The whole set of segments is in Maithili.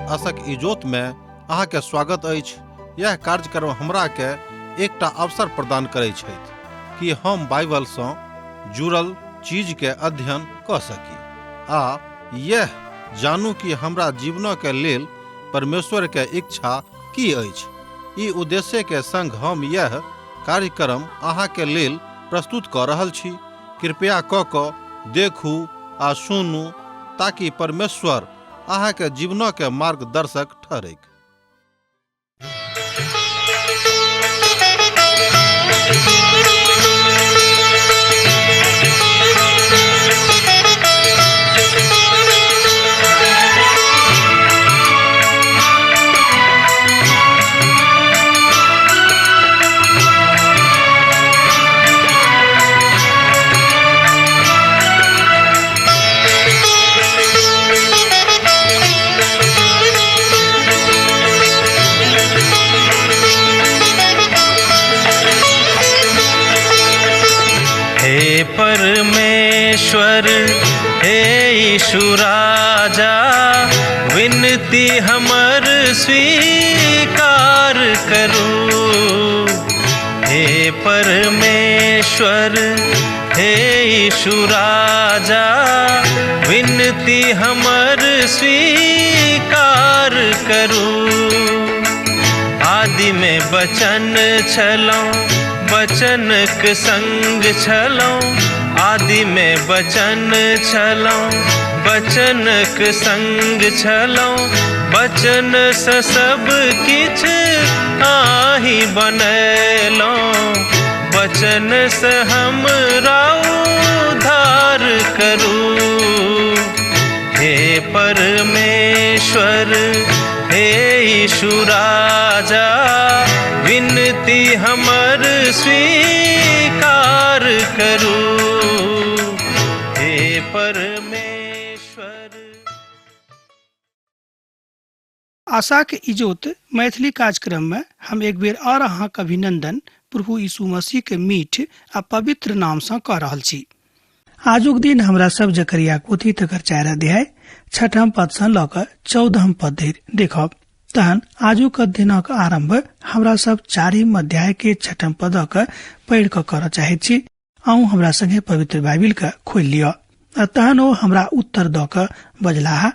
आशक इजोत में अहाँ के स्वागत अछि। यह कार्यक्रम हमरा के एकटा अवसर प्रदान करै छथि कि हम बाइबल सँ जुड़ल चीज के अध्ययन कऽ सकी आ यह जानू कि हमरा जीवन के लेल परमेश्वर के इच्छा की अछि। ई उद्देश्य के संग हम यह कार्यक्रम अहाँ के लेल प्रस्तुत कऽ रहल छी। कृपया कऽ कऽ देखू आ सुनू ताकि परमेश्वर अहाँ के जीवन के मार्गदर्शक ठहरैक। हे परमेश्वर, हे यीशु राजा, विनती हमर स्वीकार करू। हे परमेश्वर, हे यीशु राजा, विनती हमर स्वीकार करू। आदि में बचन छलौं, बचनक संग छलौं। आदि में बचन छलौं, बचनक संग छलौं। बचन से सब किछ आही बनेलौं, बचन से हमरा उद्धार करू। हे परमेश्वर, हे यीशु राजा, विनती हमर स्वीकार करू। हे परमेश्वर। आशाक इजोत मैथिली कार्यक्रम में हम एक बेर और अहाँक अभिनंदन प्रभु यीशु मसीह के मीठ आ पवित्र नाम सँ कऽ रहल छी। आजुक दिन हमरा सब जकरिया पोथी तकर 4 अध्याय 6 पद सँ लऽ कऽ 14 पद धरि देखब। तहन आजुक अध्ययनक आरंभ हमरा सब 4 अध्याय के 6 पदक पढ़ि कऽ करऽ चाहैत छी। अहूँ हमरा संगे पवित्र बाइबिल के खोलि लिअ। आ तहन ओ हमरा उत्तर दऽ कऽ बजलाह,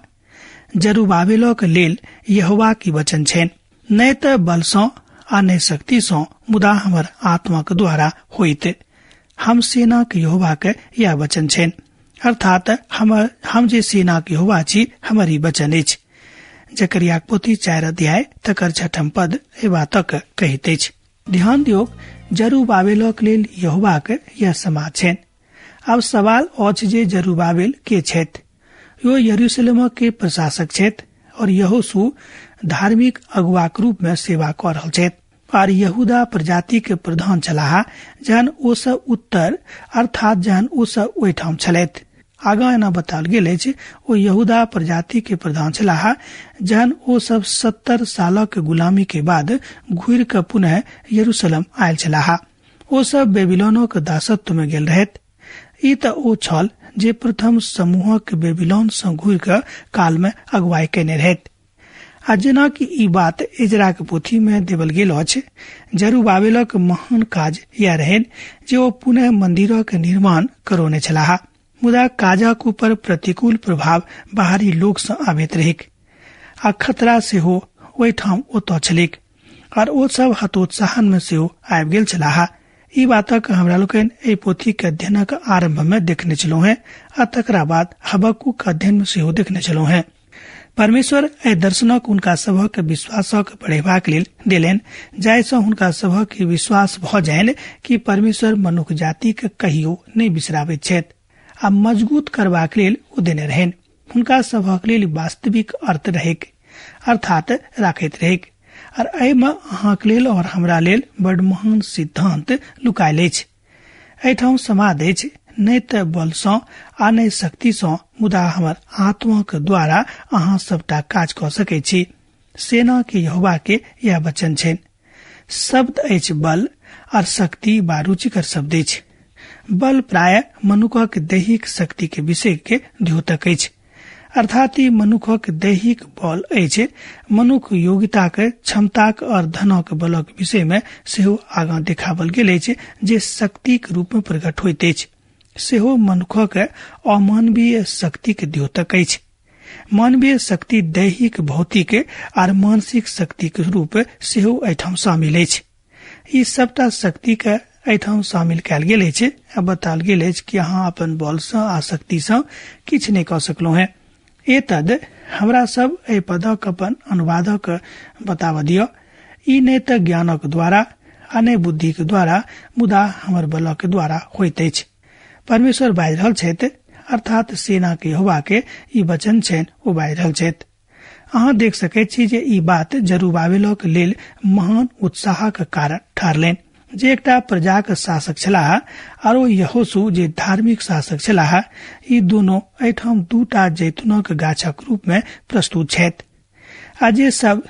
जरूबाबेलक लेल यहोवा की वचन छनि, नहि तऽ बल सँ आ नहि शक्ति सँ, मुदा हमर आत्माक द्वारा होइत। हम सेनाक यहोवा के यह वचन छनि, अर्थात हम जे सेनाक यहोवा छी, हमर ई वचन अछि। जकरियाक पोथी 4 अध्याय तकर 6 पद एहि बातक कहैत अछि। ध्यान दियौ, जरूबाबेलक लेल यहोवाक यह समाद छनि। आब सवाल अछि जे जरूबाबेल के छथि? यो यरूशलेमक के प्रशासक छथि और यहोशू धार्मिक अगुआक रूप में सेवा कऽ रहल छथि और यहूदा प्रजाति के प्रधान छलाह जहन ओ सब उत्तर अर्थात जहन ओ सब ओहिठाम छलथि। आगाँ एना बताओल गेल अछि, ओ यहूदा प्रजाति के प्रधान छलाह जहन ओ सब 70 सालक गुलामी के बाद घुरि कऽ पुनः यरूशलेम आयल छलाह। ओ सब बेबीलोनक दासत्व में गेल रहथि। ई तऽ ओ छल जे प्रथम समूहक बेबीलोन सँ घुरि कऽ काल में अगुवाई कयने रहथि। आ जेना कि ई बात इजराक पोथी में देवल गेल अछि, जरूबाबेलक महान काज यैह रहनि जे ओ पुनः मंदिरक निर्माण करौने छलाह। मुदा काजक ऊपर प्रतिकूल प्रभाव बाहरी लोक सँ आबैत रहैक आ खतरा सेहो ओहिठाम ओतऽ छलैक और ओ सब हतोत्साहन में सेहो आबि गेल छलाह। ई बातक हमरा लोकनि एहि पोथी के अध्ययनक आरंभ में देखने छलहुँ हेँ आ तकरा बाद हबक्कूक अध्ययन में सेहो देखने छलहुँ हेँ। परमेश्वर एहि दर्शनक हुनका सभक विश्वासक बढ़ेबाक लेल देलनि, जाहि सँ हुनका सभक ई विश्वास भऽ जाइन कि परमेश्वर मनुख जाति के कहियो नहि बिसराबैत छथि आ मजगूत करबाक लेल ओ देने रहनि। हुनका सभक लेल वास्तविक अर्थ रहैक, अर्थात राखैत रहैक। और एहिमे अहाँक लेल और हमरा लेल बड महान सिद्धांत लुकायल अछि। एहिठाम समाद अछि, नहि तऽ बल सँ आ नहि शक्ति सँ, मुदा हमर आत्माक द्वारा अहाँ सबटा काज कऽ सकैत छी। सेना के यहोवा के यह वचन छनि। शब्द अछि बल और शक्ति बा रुचिकर शब्द अछि। बल प्राय मनुखक दैहिक शक्ति के विषय के द्योतक अछि। अर्थात ई मनुखक दैहिक बल अछि। मनुख योग्यताक, क्षमताक और धनक बलक विषय मे सेहो आगाँ देखावल गेल अछि जे शक्तिक रूप मे प्रकट होइत अछि। सेहो मनुखक अमानवीय शक्तिक द्योतक अछि। मानवीय शक्ति दैहिक, भौतिक आर मानसिक शक्तिक रूप सेहो एहिठाम शामिल अछि। ई सबटा शक्ति के एहिठाम शामिल कयल गेल अछि आ बताओल गेल अछि कि अहाँ अपन बल सँ आ शक्ति सँ किछु नहि कऽ सकलहुँ हेँ। एतद हमरा सब एहि पदक अपन अनुवादक बताबऽ दिअ। ई नहि तऽ ज्ञानक द्वारा आ नहि बुद्धिक द्वारा, मुदा हमर बलक द्वारा होइत अछि। परमेश्वर बाजि रहल छथि, अर्थात सेना के यहोवा के ई वचन छनि, ओ बाजि रहल छथि। अहाँ देख सकैत छी जे ई बात जरूबाबेलक लेल महान उत्साहक कारण ठहरलनि, जे एकटा प्रजाक शासक छलाह, आरो यहोशू जे धार्मिक शासक छलाह। ई दोनो एहिठाम दूटा जैतूनक गाछक रूप मे प्रस्तुत छथि आ जे सब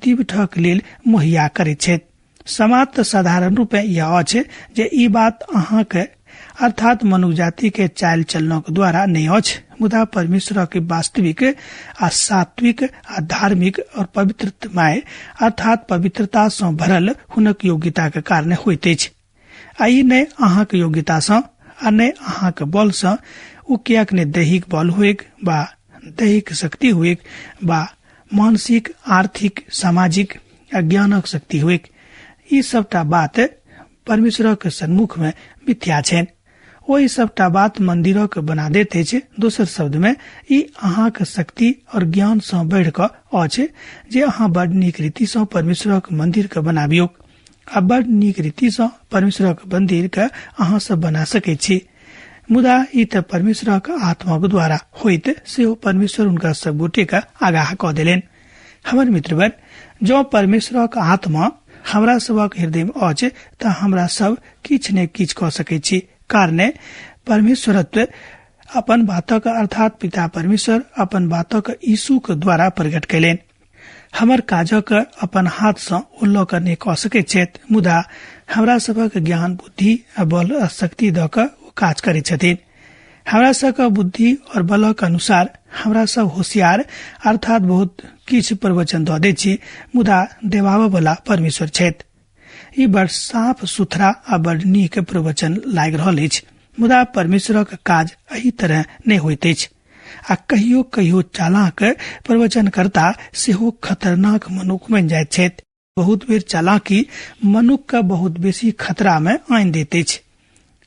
दिवठक लेल मुहैया करैत छथि। समाप्त साधारण रूपे यह अछि जे ई बात अहाँके अर्थात मनुख जाति के चाल चलनक द्वारा नहि अछि, मुदा परमेश्वर के वास्तविक आ सात्विक आ धार्मिक और पवित्रमय अर्थात पवित्रता सँ भरल हुनक योग्यता के कारण होइत अछि। आ ई नहि अहाँक योग्यता सँ आ नहि अहाँक बल सँ, ओ किएक नहि दैहिक बल होइक बा दैहिक शक्ति होइक बा मानसिक, आर्थिक, सामाजिक आ ज्ञानक शक्ति होइक, ई सबटा बात परमेश्वरक सन्मुख में मिथ्या छनि। ओ ई सबटा बात मंदिरक बना दैत अछि। दोसर शब्द में ई अहाँक शक्ति और ज्ञान सँ बढ़ि कऽ अछि जे अहाँ बड़ नीक रीति सँ परमेश्वरक मंदिर के बनाबियौक आ बड़ नीक रीति सँ परमेश्वरक मंदिर के अहाँ सब बना सकैत छी। मुदा ई तऽ परमेश्वरक आत्माक द्वारा होइत सेहो परमेश्वर हुनका सब गोटे के आगाह कऽ देलनि। हमर मित्रवर, जँ परमेश्वरक आत्मा हमरा सबक हृदय में अछि तऽ हमरा सब किछु ने किछु कऽ सकैत छी। कारणे परमेश्वरत्व अपन बातक अर्थात पिता परमेश्वर अपन बातक यीशुक द्वारा प्रकट कयलनि। हमर काजक अपन हाथ सँ ओ लऽ कऽ नहि कऽ सकैत छथि, मुदा हमरा सबक ज्ञान, बुद्धि आ बल आ शक्ति दऽ कऽ ओ काज करैत छथिन। हमरा सबक बुद्धि और बलक अनुसार हमरा सब होशियार अर्थात बहुत किछु प्रवचन दऽ दैत छी, मुदा देबाबऽ वाला परमेश्वर छथि। ई बड़ साफ सुथरा आ बड़ नीक प्रवचन लागि रहल अछि, मुदा परमेश्वरक काज एहि तरह नहि होइत अछि। आ कहियो कहियो चालाक प्रवचनकर्ता सेहो खतरनाक मनुख बनि जाइत छथि। बहुत बेर चालाकी मनुख के बहुत बेसी खतरा में आनि दैत अछि।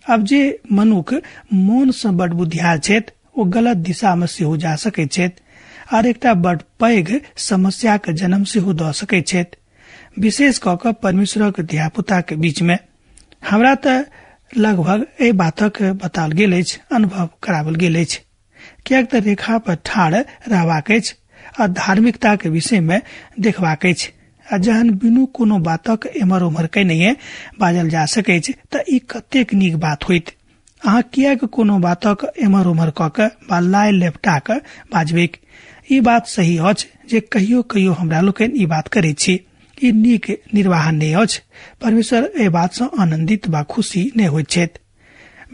आब जे मनुख मोन सँ बड़ बुद्धियार छथि ओ गलत दिशा में सेहो जा सकैत छथि आर एकटा बड़ पैघ समस्याक जन्म सेहो दऽ सकैत छथि, विशेष कऽ कऽ परमेश्वरक धियापुताक बीच में। हमरा तऽ लगभग एहि बातक बताओल गेल अछि, अनुभव कराओल गेल अछि, किएक तऽ रेखा पर ठाढ़ रहबाक अछि आ धार्मिकताक विषय में देखबाक अछि। आ जहन बिनु कोनो बातक एम्हर ओम्हर कयनहिये बाजल जा सकैछ तऽ ई कतेक नीक बात होइत। अहाँ किएक कोनो बातक एम्हर ओम्हर कऽ कऽ बा लाय लेपटा कऽ बाजबैक? ई बात सही अछि जे कहियो कहियो हमरा लोकनि ई बात करैत छी। ई नीक निर्वाहन नहि अछि। परमेश्वर एहि बात सँ आनंदित बा खुशी नहि होइत छथि।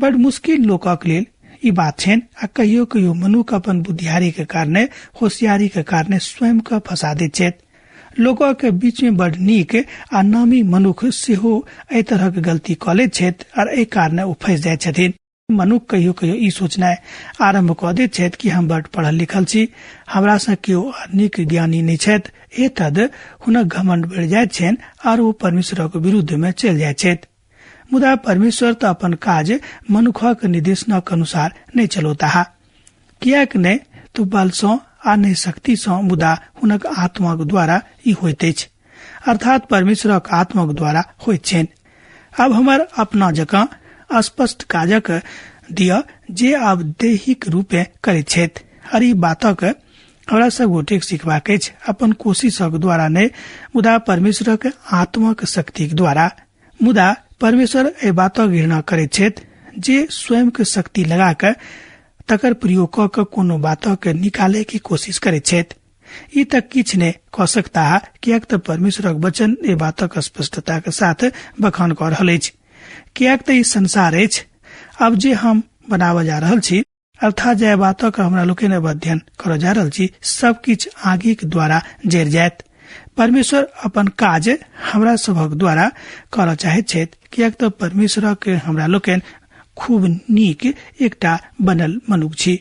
बड़ मुश्किल लोकक लेल ई बात छनि आ कहियो कहियो मनुख अपन बुद्धियारी के कारणे, होशियारी के कारणे स्वयं के फंसा दैत छथि। लोकक बीच में बड़ नीक आ नामी मनुख सेहो एहि तरहक गलती कऽ लैत छथि आर एहि कारणे ओ फंसि जाइत छथिन। मनुख कहियो कहियो ई सोचनाइ आरंभ कऽ दैत छथि कि हम बड़ पढ़ल लिखल छी, हमरा सँ केओ नीक ज्ञानी नहि छथि। एतद हुनक घमंड बढ़ि जाइत छनि आर ओ परमेश्वरक विरुद्ध में चलि जाइत छथि। मुदा परमेश्वर तऽ अपन काज मनुखक निर्देशनक अनुसार नहि चलौताह, किएक नहि तो बल सँ आ नहि शक्ति सँ, मुदा हुनक आत्माक द्वारा ई होइत अछि, अर्थात परमेश्वरक आत्माक द्वारा होइत छनि। आब हमर अपना जकाँ स्पष्ट काजक दिअ जे आब दैहिक रूपे करैत छथि। आर ई बातक हमरा सब गोटेक सिखबाक अछि, अपन कोशिशक द्वारा नहि, मुदा परमेश्वरक आत्माक शक्तिक द्वारा। मुदा परमेश्वर एहि बातक घृणा करैत छथि जे स्वयं के शक्ति लगा कऽ तकर प्रयोग कऽ कऽ कोनो बातक निकाले के कोशिश करैत छथि। ई तऽ किछु नहि कऽ सकताह, किएक तऽ परमेश्वरक वचन एहि बातक स्पष्टता के साथ बखान कऽ रहल अछि, किएक तऽ ई संसार अछि आब जे हम बनाबऽ जा रहल छी। अर्थात जाहि बातक हमरा लोकनि अब अध्ययन करऽ जा रहल छी, सब किछु आगिक द्वारा जरि जायत। परमेश्वर अपन काज हमरा सभक द्वारा करऽ चाहैत छथि, किएक तऽ परमेश्वरक हमरा लोकनि खूब नीक एकटा बनल मनुख छी।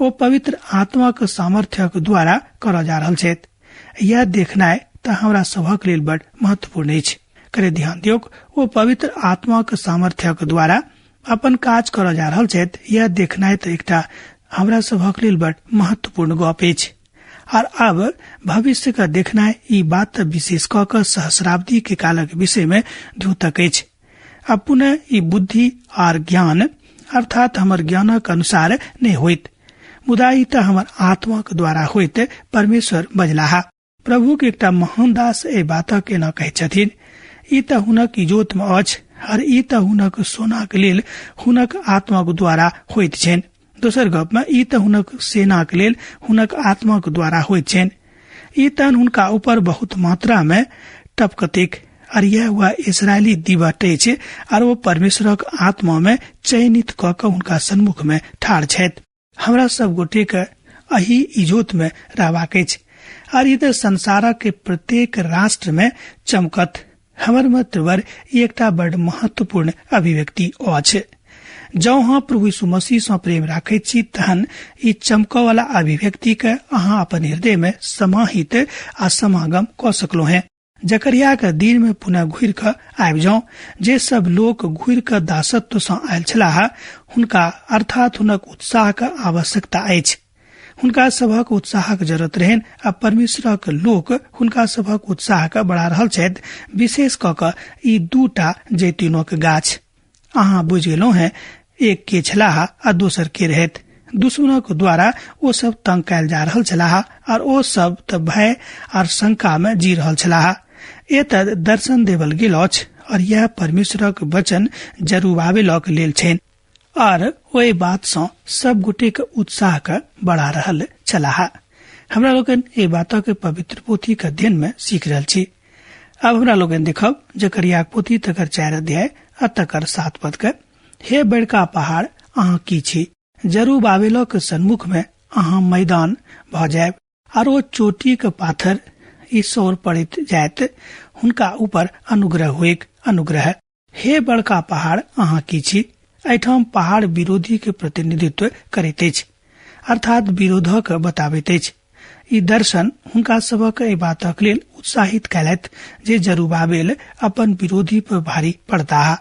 ओ पवित्र आत्माक सामर्थ्यक द्वारा करऽ जा रहल छथि। यह देखनाइ तऽ हमरा सभक लेल बड़ महत्वपूर्ण अछि। करे ध्यान दियौक, ओ पवित्र आत्माक सामर्थ्यक द्वारा अपन काज करऽ जा रहल छथि। यह देखनाइ तऽ एकटा हमरा सभक लेल बड़ महत्वपूर्ण गप अछि। और अब भविष्य के देखनाइ ई बात विशेष कऽ कऽ सहस्राब्दी के कालक विषय में द्योतक अछि। आ पुनः ई बुद्धि आर ज्ञान अर्थात हमर ज्ञानक अनुसार नहि होइत, मुदा ई तऽ हमर आत्माक द्वारा होइत, परमेश्वर बजलाह। प्रभु के एकटा महान दास एहि बातक एना कहैत छथिन, ई तऽ हुनक इजोत मे अछि और ई तऽ हुनक सोनाक लेल हुनक आत्माक द्वारा होइत छनि। दोसर गप मे ई तऽ हुनक सेनाक लेल हुनक आत्माक द्वारा होइत छनि। ई तहन हुनका ऊपर बहुत मात्रा मे टपकतिक और यह वह इसराइली दिवट अछि और ओ परमेश्वरक आत्मा मे चयनित कऽ कऽ हुनका सन्मुख मे ठाढ़ छथि। हमरा सब गोटे के एहि इजोत मे रहबाक अछि और ई तऽ संसारक के प्रत्येक राष्ट्र मे चमकत। हमर मित्रवर, ई एकटा बड़ महत्वपूर्ण अभिव्यक्ति अछि। जँ अहाँ प्रभु यीशु मसीह सँ प्रेम राखैत छी तहन ई चमकऽ वाला अभिव्यक्ति के अहाँ अपन हृदय मे समाहित आ समागम कऽ सकलहुँ हेँ। जकरिया के दिन में पुनः घुरि कऽ आबि जाउ। जे सब लोक घुरि कऽ दासत्व सँ आयल छलाह हुनका अर्थात हुनक उत्साह के आवश्यकता अछि। हुनका सभक उत्साहक जरूरत रहनि आ परमेश्वरक लोक हुनका सभक उत्साह के बढ़ा रहल छथि, विशेष कऽ कऽ ई दूटा जैतूनक गाछ। अहाँ बुझि गेलहुँ हेँ एक के छलाह आ दोसर के रहैत। दुश्मनक द्वारा ओ सब तंग कयल जा रहल छलाह और ओ सब तऽ भय और शंका में जी रहल छलाह। एतऽ दर्शन देवल गेल अछि और यह परमेश्वरक वचन जरूबाबेलक लेल छनि और ओहि बात सँ सब गोटे के उत्साह के बढ़ा रहल छलाह। हमरा लोकनि एहि बातक पवित्र पोथी के अध्ययन में सीख रहल छी। अब हमरा लोकनि देखब जकरियाक पोथी तकर 4 अध्याय आ तकर 7 पद के। हे बड़का पहाड़, अहाँ की छी? जरूबाबेलक सन्मुख में अहाँ मैदान भऽ जायब आर ओ चोटीक पाथर ई सौर पड़ैत जायत, हुनका ऊपर अनुग्रह होइक अनुग्रह। हे बड़का पहाड़, अहाँ की छी? एहिठाम पहाड़ विरोधी के प्रतिनिधित्व करैत अछि, अर्थात विरोधक बताबैत अछि। ई दर्शन हुनका सभक एहि बातक लेल उत्साहित कयलथि जे जरूबाबेल अपन विरोधी पर भारी पड़ताह।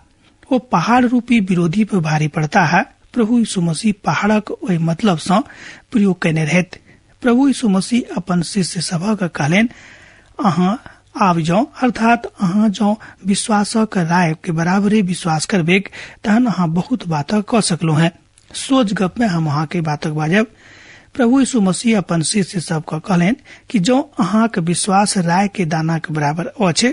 ओ पहाड़ रूपी विरोधी पर भारी पड़ताह। प्रभु यीशु मसीह पहाड़क ओहि मतलब सँ प्रयोग कयने रहथि। प्रभु यीशु मसीह अपन शिष्य सभक कहलनि, अहाँ आब जाउ, अर्थात अहाँ जँ विश्वासक राय के बराबरे विश्वास करबेक तहन अहाँ बहुत बातक कऽ सकलहुँ हेँ। सोझ गप में हम अहाँ के बातक बाजब। प्रभु यीशु मसीह अपन शिष्य सबके कहलनि कि जँ अहाँक विश्वास राय के दाना के बराबर अछि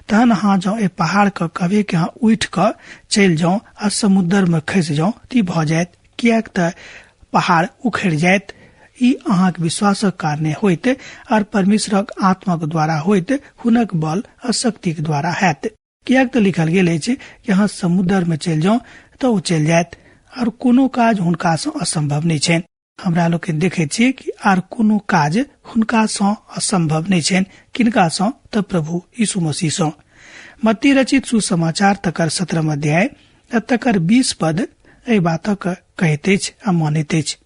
तहन अहाँ जँ एहि पहाड़ के कहबे कि अहाँ उठि कऽ चलि जाउ आ समुद्र में खसि जाउ तऽ भऽ जायत, किएक तऽ पहाड़ उखड़ि जायत। ई अहाँक विश्वासक कारणे होइत और परमेश्वरक आत्माक द्वारा होइत हुनक बल आ शक्तिक द्वारा हैत। किएक तऽ लिखल गेल अछि कि अहाँ समुद्र में चलि जाउ तऽ ओ चलि जायत और कोनो काज हुनका सँ असंभव नहि छनि। हमरा लोकनि देखैत छी कि आर कोनो काज हुनका सँ असंभव नहि छनि। किनका सँ? तऽ प्रभु यीशु मसीह सँ। मत्ती रचित सुसमाचार तकर 17 अध्याय आ तकर 20 पद एहि बातक कहैत अछि आ मानैत अछि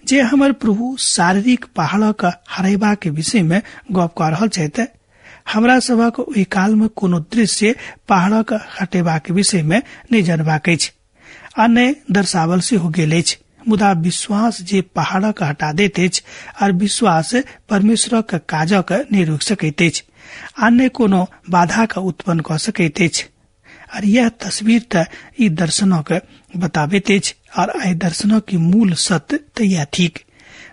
जे हमर प्रभु शारीरिक पहाड़क हरेबाक विषय में गप कऽ रहल छथि। हमरा सभक ओहि काल में कोनो दृश्य पहाड़क हटेबाक विषय में नहि जनबाक अछि आ नहि दर्शावल सेहो गेल अछि, मुदा विश्वास जे पहाड़क हटा दैत अछि और विश्वास परमेश्वरक काजक नहि रोकि सकैत अछि आ नहि कोनो बाधाक उत्पन्न कऽ सकैत अछि। और यह तस्वीर तऽ ई दर्शनक बताबैत अछि और एहि दर्शनक मूल सत्य तऽ यह थिक।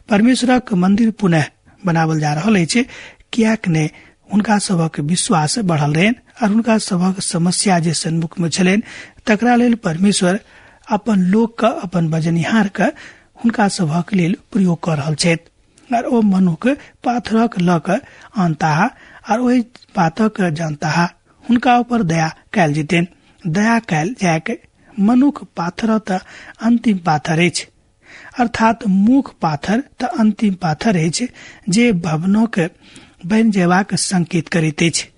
परमेश्वरक मंदिर पुनः बनावल जा रहल अछि, किएक नहि हुनका सभक विश्वास बढ़ल रहनि और हुनका सभक समस्या जे सन्मुख में छलनि तकरा लेल परमेश्वर अपन लोक के, अपन बजनिहार के हुनका सभक लेल प्रयोग कऽ रहल छथि। और ओ मनुख पाथरक लऽ कऽ आनताह और ओहि बातक जानताह, हुनका ऊपर दया कयल जेतनि। दया कयल जायक मनुख पाथर तऽ अंतिम पाथर अछि। अर्थात मुख्य पाथर तऽ अंतिम पाथर अछि जे भवनक बनि जेबाक संकेत करैत अछि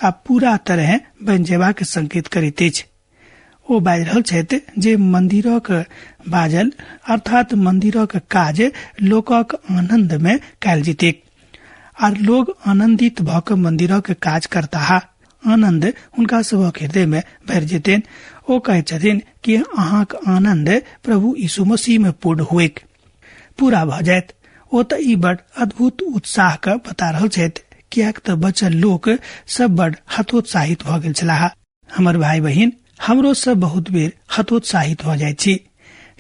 आ पूरा तरह बनि जेबाक संकेत करैत अछि। ओ बाजि रहल छथि जे मंदिरक बाजल अर्थात मंदिरक काज लोकक आनंद मे कयल जेतैक आर लोग आनंदित भऽ कऽ मंदिरक काज करताह। आनंद हुनका सभक हृदय मे भरि जेतनि। ओ कहैत छथिन कि अहाँक आनंद प्रभु यीशु मसीह मे पूर्ण हुएक, पूरा भऽ जायत। ओ तऽ ई बड़ अद्भुत उत्साह के बता रहल छथि, किएक तऽ बचल लोक सब बड़ हतोत्साहित भऽ गेल छलाह। हमर भाई बहिन, हमरो सब बहुत बेर हतोत्साहित भऽ जाइत छी,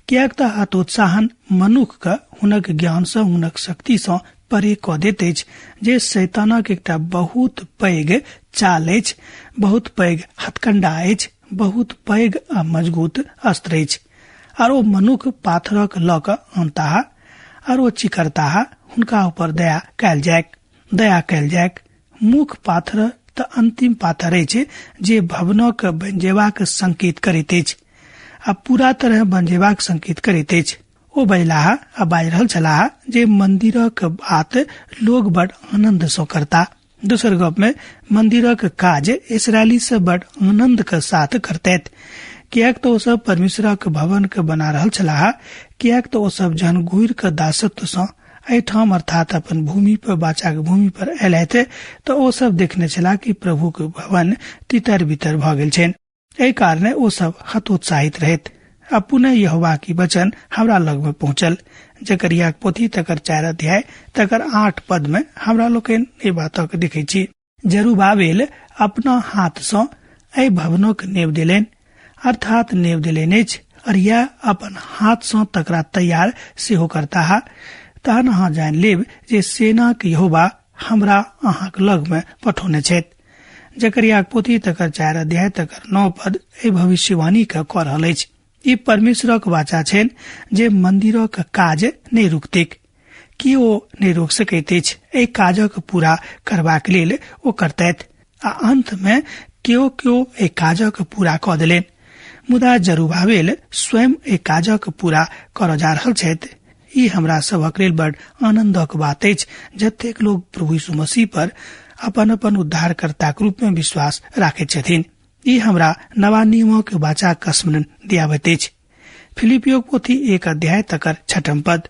किएक तऽ हतोत्साहन मनुख के हुनक ज्ञान सँ, हुनक शक्ति सँ परे कऽ दैत अछि, जे शैतानक एकटा बहुत पैघ चाल अछि, बहुत पैघ हथकंडा अछि, बहुत पैघ आ मजगूत अस्त्र अछि। आर ओ मनुख पाथरक लऽ कऽ अनताह आर ओ चिकरताह, हुनका ऊपर दया कयल जायक, दया कयल जायक। मुख्य पाथर तऽ अंतिम पाथर अछि जे भवनक बनि जेबाक संकेत करैत अछि आ पूरा तरह बनि जेबाक संकेत करैत अछि। ओ बजलाह आ बाजि रहल छलाह जे मंदिरक बात लोग बड़ आनंद सँ करता। दोसर गप में मंदिरक काज इसराइली सब बड़ आनंद के साथ करतैत, किएक तऽ ओ सब परमेश्वरक भवन के बना रहल छलाह, किएक तऽ ओ सब जहन घुरि के दासत्व सँ एहिठाम अर्थात अपन भूमि पर, बाचाक भूमि पर अयलथि तऽ ओ सब देखने छलाह कि प्रभु के भवन तितर बितर भऽ गेल छनि। एहि कारणे ओ सब हतोत्साहित रहैत। आ पुनः यहोवा की वचन हमरा लग में पहुंचल। जकरियाक पोथी तकर 4 अध्याय तकर 8 पद में हमरा लोकनि एहि बातक देखै छी। जरूबाबेल अपना हाथ सँ एहि भवनक नेव देलनि, अर्थात नेव देलनि अछि, और यैह अपन हाथ सँ तकरा तैयार सेहो करताह। तहन अहाँ जानि लेब जे सेनाक यहोवा हमरा अहाँक लग में पठौने छथि। जकरियाक पोथी तकर 4 अध्याय तकर 9 पद एहि भविष्यवाणी के कऽ रहल अछि। ई परमेश्वरक वाचा छनि जे मंदिरक काज नहि रुकतैक, कि ओ नहि रोकि सकैत अछि। एहि काजक पूरा करबाक लेल ओ करतैथ आ अंत में केओ केओ एहि काजक पूरा कऽ देलनि, मुदा जरूबाबेल स्वयं एहि काजक पूरा करऽ जा रहल छथि। ई हमरा सभक लेल बड़ आनंदक बात अछि जतेक लोग प्रभु यीशु मसीह पर अपन अपन उद्धारकर्ताक रूप में विश्वास राखैत छथिन। ई हमरा नवा नियमक वाचाक स्मरण दियाबैत अछि। फिलिपियोक पोथी 1 अध्याय तकर 6 पद।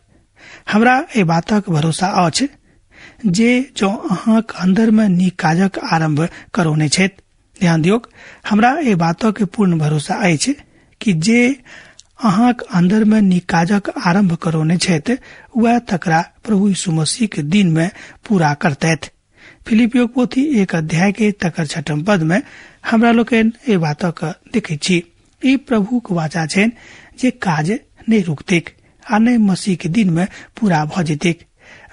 हमरा एहि बातक भरोसा अछि जे जँ अहाँक अंदर में नीक काजक आरंभ करौने छथि, ध्यान दियौक, हमरा एहि बातक पूर्ण भरोसा अछि कि जे अहाँक अंदर में नीक काजक आरंभ करौने छथि वएह तकरा प्रभु यीशु मसीह के दिन में पूरा करतैथ। फिलिपियोक पोथी 1 अध्याय के तकर 6 पद में हमरा लोकनि एहि बातक देखैत छी। ई प्रभुक वाचा छनि जे काज नहि रुकतैक आ नहि मसीह के दिन में पूरा भऽ जेतैक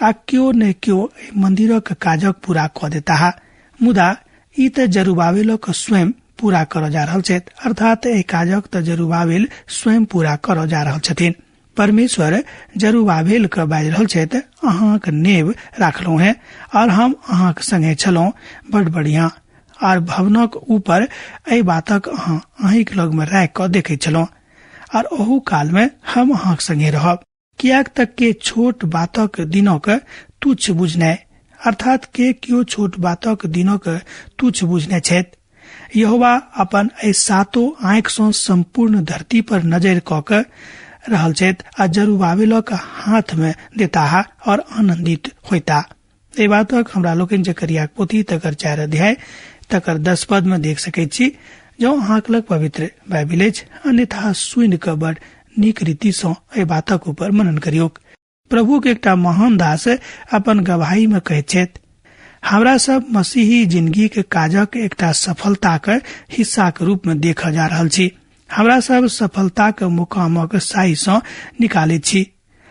आ केओ ने केओ एहि मंदिरक काजक पूरा कऽ देताह। मुदा ई तऽ जरूबाबेलक स्वयं पूरा करऽ जा रहल छथि, अर्थात एहि काजक तऽ जरूबाबेल स्वयं पूरा करऽ जा रहल छथिन। परमेश्वर जरूबाबेल के बाजि रहल छथि, अहाँक नेव राखलहुँ हेँ और हम अहाँक संगे छलहुँ। बड़ बढ़िया। आर भवनक ऊपर एहि बातक अहाँ अहींक लग में राखि कऽ देखैत छलहुँ आर ओहू काल में हम अहाँक संगे रहब। किएक तक के छोट बातक दिनक तुच्छ बुझनाइ, अर्थात के केओ छोट बातक दिनक तुच्छ बुझने छथि। यहोवा अपन एहि सातो आँखि सँ सम्पूर्ण धरती पर नजरि कऽ के रहल छथि आ जरूबाबेलक हाथ में देताह और आनंदित होइता। एहि बातक हमरा लोकनि जकरियाक पोथी तकर 4 अध्याय तकर 10 पद में देख सकैत छी। जँ अहाँक लग पवित्र बाइबिल अछि, अन्यथा सुनि कऽ बड़ नीक रीति सँ एहि बातक ऊपर मनन करियौक। प्रभुक एकटा महान दास अपन गवाही में कहैत छथि, हमरा सब मसीही जिंदगी के काजक एकटा सफलताक हिस्साक रूप में देखऽ जा रहल छी। हमरा सब सफलताक मुकामक साई सँ निकालैत छी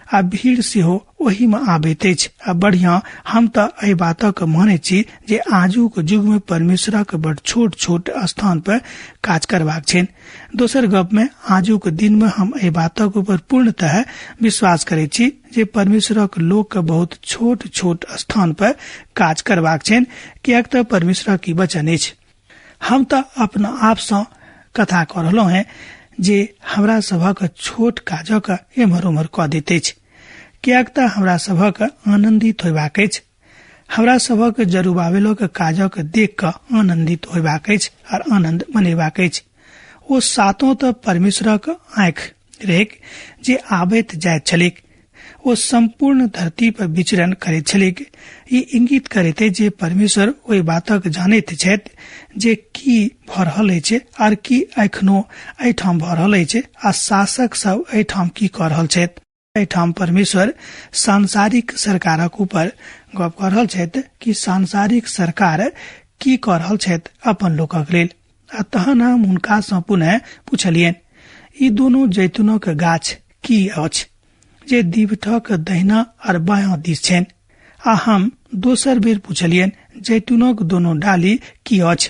आ भीड़ सेहो ओही में आबैत अछि। आ बढ़िया, हम तऽ एहि बातक मानैत छी जे आजुक युग में परमेश्वरक बड़ छोट छोट स्थान पर काज करबाक छनि। दोसर गप में आजुक दिन में हम एहि बातक ऊपर पूर्णतः विश्वास करैत छी जे परमेश्वरक लोक के बहुत छोट छोट स्थान पर काज करबाक छनि, किएक तऽ परमेश्वरक ई वचन अछि। हम तऽ अपना आप सँ कथा कऽ रहलहुँ हेँ जे हमरा सभक छोट काजक एम्हर ओम्हर कऽ दैत अछि, किएक तऽ हमरा सभक आनन्दित होयबाक अछि। हमरा सभक जरूबावेलोक काजक देख कऽ आनन्दित होयबाक अछि आर आनन्द मनेबाक अछि। ओ सातों तऽ परमेश्वरक आँखि रहैक जे आबैत जाइत छलैक। ओ सम्पूर्ण धरती पर विचरण करैत छलैक। ई इंगित करैत अछि जे परमेश्वर ओहि बातक जानैत छथि जे की भऽ रहल अछि आर की एखनो एहिठाम भऽ रहल अछि आ शासक सब एहिठाम की कऽ रहल छथि। एहिठाम परमेश्वर सांसारिक सरकारक ऊपर गप कऽ रहल छथि कि सांसारिक सरकार की कऽ रहल छथि अपन लोकक लेल। आ तहन हम हुनका सँ पुनः पुछलियनि, ई दुनू जैतूनक गाछ की अछि जे दीवठक दहिना और बायां दिस छनि? आ हम दोसर बेर पुछलियनि, जैतूनक दोनो डाली की अछि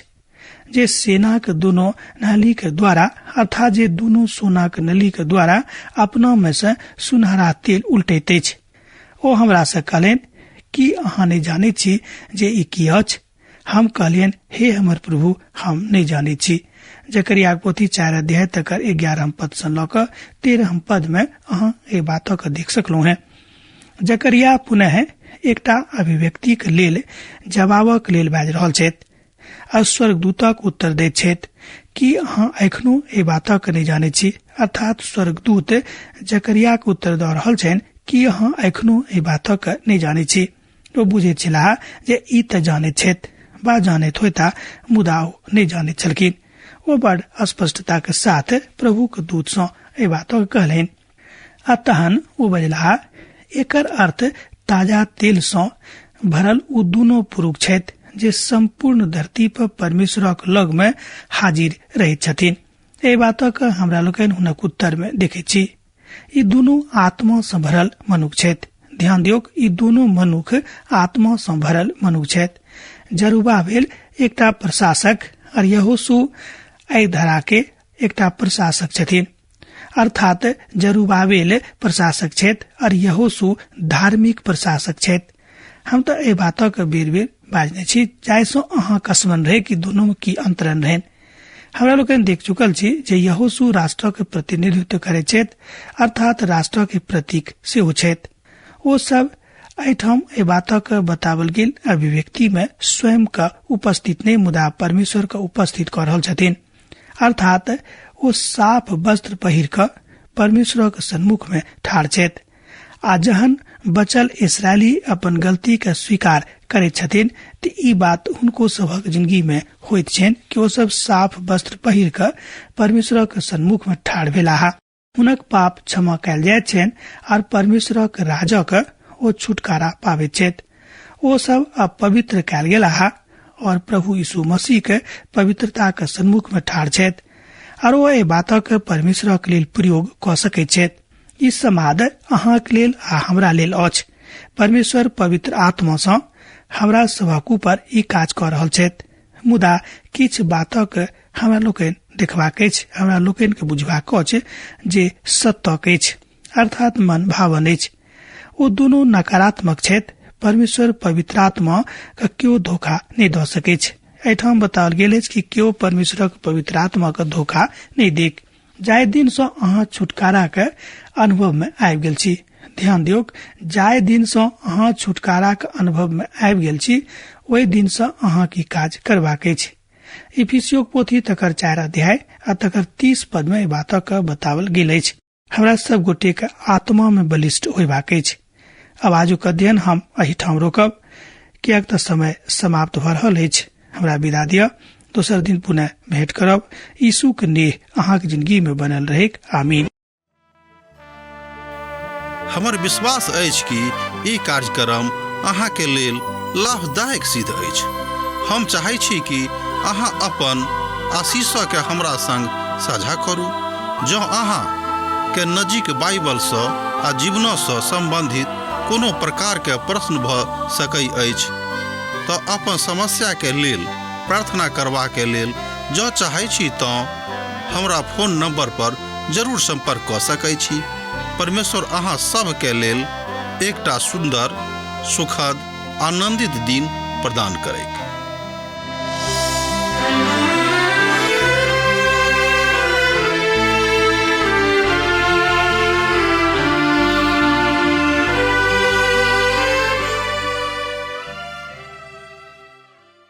जे सेनाक दोनो नलीक द्वारा, अर्थात जे दुनू सोनाक नलीक द्वारा अपना मे से सुनहरा तेल उलटैत अछि? ओ हमरा से कहलनि, की अहाँ नहि जानैत छी जे ई की अछि? हम कहलियनि, हे हमर प्रभु, हम नहि जानैत छी। जकरियाक पोथी 4 अध्याय तकर 11 पद सँ लऽ कऽ 13 पद मे अहाँ एहि बातक देख सकलहुँ हेँ। जकरिया पुनः एकटा अभिव्यक्तिक लेल जवाबक लेल बाजि रहल छथि आ स्वर्गदूतक उत्तर दैत छथि, की अहाँ एखनो एहि बातक नहि जानैत छी? अर्थात स्वर्गदूत जकरियाक उत्तर दऽ रहल छनि, की अहाँ एखनो एहि बातक नहि जानैत छी? ओ बुझैत छलाह जे ई तऽ जानैत छथि वा जानैत होयता, मुदा ओ नहि जानैत छलखिन। ओ बड़ स्पष्टताक साथ प्रभुक दूत सँ एहि बातक कहलनि। आ तहन ओ बजलाह, एकर अर्थ ताजा तेल सँ भरल ओ दुनू पुरुष छथि जे सम्पूर्ण धरती पर परमेश्वरक लग मे हाजिर रहैत छथिन। एहि बातक हमरा लोकनि हुनक उत्तर मे देखैत छी। ई दुनू आत्मा सँ भरल मनुख छथि। ध्यान दियौक, ई दुनू मनुख आत्मा सँ भरल मनुख छथि। जरूबाबेल एकटा प्रशासक और यहोशू एहि धरा के एकटा प्रशासक छथिन। अर्थात जरूबाबेल प्रशासक छथि और यहोशू धार्मिक प्रशासक छथि। हम तऽ एहि बातक बेर बेर बाजने छी जाहिसँ अहाँ स्मरण रहे कि दुनू मे की अंतरण रहनि। हमरा लोकनि देख चुकल छी जे यहोशू राष्ट्रक प्रतिनिधित्व करैत छथि, अर्थात राष्ट्रक प्रतीक सेहो छथि। ओ सब एहिठाम एहि बातक बतावल गेल अभिव्यक्ति मे स्वयं के उपस्थित नहि मुदा परमेश्वर के उपस्थित कऽ रहल छथिन। अर्थात ओ साफ वस्त्र पहिर कऽ परमेश्वरक सन्मुख मे ठाढ़ छथि। आ जहन बचल इसराइली अपन गलती के स्वीकार करैत छथिन तऽ ई बात हुनको सभक जिंदगी मे होइत छनि कि ओ सब साफ वस्त्र पहिर कऽ परमेश्वरक सन्मुख मे ठाढ़ भेलाह। हुनक पाप क्षमा कयल जाइत छनि आर परमेश्वरक राजक ओ छुटकारा पाबैत छथि। ओ सब अपवित्र कयल गेलाह और प्रभु यीशु मसीह के पवित्रता के सन्मुख मे ठाढ़ छथि आर ओ एहि बातक परमेश्वरक लेल प्रयोग कऽ सकैत छथि। ई समाद अहाँक लेल आ हमरा लेल अछि। परमेश्वर पवित्र आत्मा सँ हमरा सभक ऊपर ई काज कऽ रहल छथि। मुदा किछु बातक हमरा लोकनि देखबाक अछि, हमरा लोकनि के बुझबाक अछि जे सत्यक अछि, अर्थात मन भावन अछि। ओ दुनू नकारात्मक छथि। परमेश्वर पवित्र आत्मा के केओ धोखा नहि दऽ सकैछ। एहिठाम बताओल गेल अछि कि केओ परमेश्वरक पवित्र आत्मा के धोखा नहि देक। जाहि दिन सँ अहाँ छुटकारा के अनुभव में आबि गेल छी, ध्यान दियौक, जाहि दिन सँ अहाँ छुटकारा के अनुभव में आबि गेल छी ओहि दिन सँ अहाँ की काज करबाक अछि। इफिसियोक पोथी तकर 4 अध्याय आ तकर 30 पद में एहि बातक बताओल गेल अछि। हमरा सब गोटे के आत्मा में बलिष्ठ होयबाक अछि। अब आजुक अध्ययन हम एहिठाम रोकब, किएक तऽ समय समाप्त भऽ रहल अछि। हमरा विदा दिअ, दोसर दिन पुनः भेंट करब। यीशु के नेह अहाँक जिंदगी में बनल रहेक। आमीन। हमर विश्वास अछि कि ई कार्यक्रम अहाँके लेल लाभदायक सिद्ध अछि। हम चाहै छी कि अहाँ अपन आशीषके हमरा संग साझा करू। जँ अहाँ के नजीक बाइबलसँ आ जीवनसँ सम्बन्धित कोनो प्रकारके प्रश्न भऽ सकै अछि तऽ अपन समस्याके लेल प्रार्थना करबाके लेल जँ चाहै छी तँ हमरा फोन नंबर पर जरूर संपर्क कऽ सकै छी। परमेश्वर अहाँ सभके लेल एकटा सुन्दर, सुखद, आनंदित दिन प्रदान करैक।